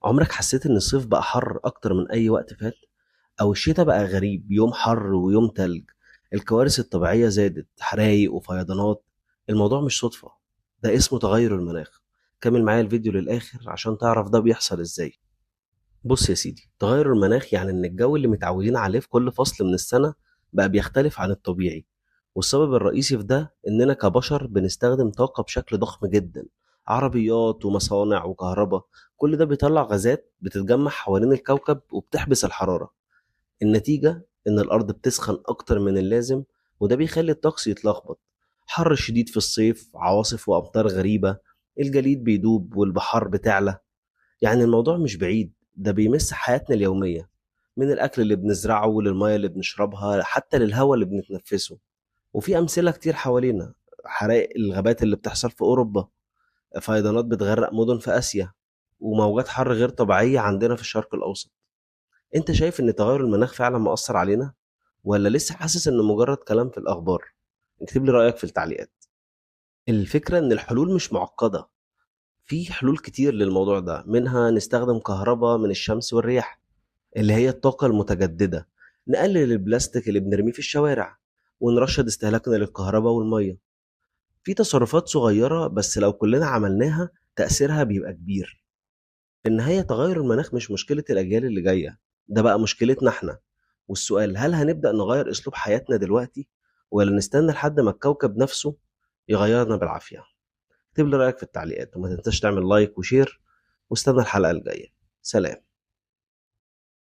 عمرك حسيت إن الصيف بقى حر أكتر من أي وقت فات؟ أو الشتاء بقى غريب، يوم حر ويوم تلج؟ الكوارث الطبيعية زادت، حرايق وفيضانات. الموضوع مش صدفة، ده اسمه تغير المناخ. كمل معايا الفيديو للآخر عشان تعرف ده بيحصل إزاي. بص يا سيدي، تغير المناخ يعني إن الجو اللي متعودين عليه في كل فصل من السنة بقى بيختلف عن الطبيعي، والسبب الرئيسي في ده إننا كبشر بنستخدم طاقة بشكل ضخم جدا، عربيات ومصانع وكهرباء، كل ده بيطلع غازات بتتجمع حوالين الكوكب وبتحبس الحرارة. النتيجة إن الأرض بتسخن أكتر من اللازم، وده بيخلي الطقس يتلخبط، حر شديد في الصيف، عواصف وأمطار غريبة، الجليد بيدوب والبحار بتعلى. يعني الموضوع مش بعيد، ده بيمس حياتنا اليومية، من الأكل اللي بنزرعه للمية اللي بنشربها، حتى للهواء اللي بنتنفسه. وفي أمثلة كتير حوالينا، حرائق الغابات اللي بتحصل في أوروبا، فيضانات بتغرق مدن في آسيا، وموجات حر غير طبيعية عندنا في الشرق الأوسط. أنت شايف إن تغير المناخ فعلا مأثر علينا، ولا لسه حاسس إنه مجرد كلام في الأخبار؟ اكتب لي رأيك في التعليقات. الفكرة إن الحلول مش معقدة، في حلول كتير للموضوع ده، منها نستخدم كهرباء من الشمس والرياح اللي هي الطاقة المتجددة، نقلل البلاستيك اللي بنرميه في الشوارع، ونرشد استهلاكنا للكهرباء والمية. في تصرفات صغيرة بس لو كلنا عملناها تأثيرها بيبقى كبير. في النهاية تغير المناخ مش مشكلة الأجيال اللي جاية، ده بقى مشكلتنا احنا. والسؤال، هل هنبدأ نغير أسلوب حياتنا دلوقتي، ولا نستنى لحد ما الكوكب نفسه يغيرنا بالعافية؟ اكتب لي رأيك في التعليقات، وما تنساش تعمل like و share، واستنى الحلقة الجاية. سلام.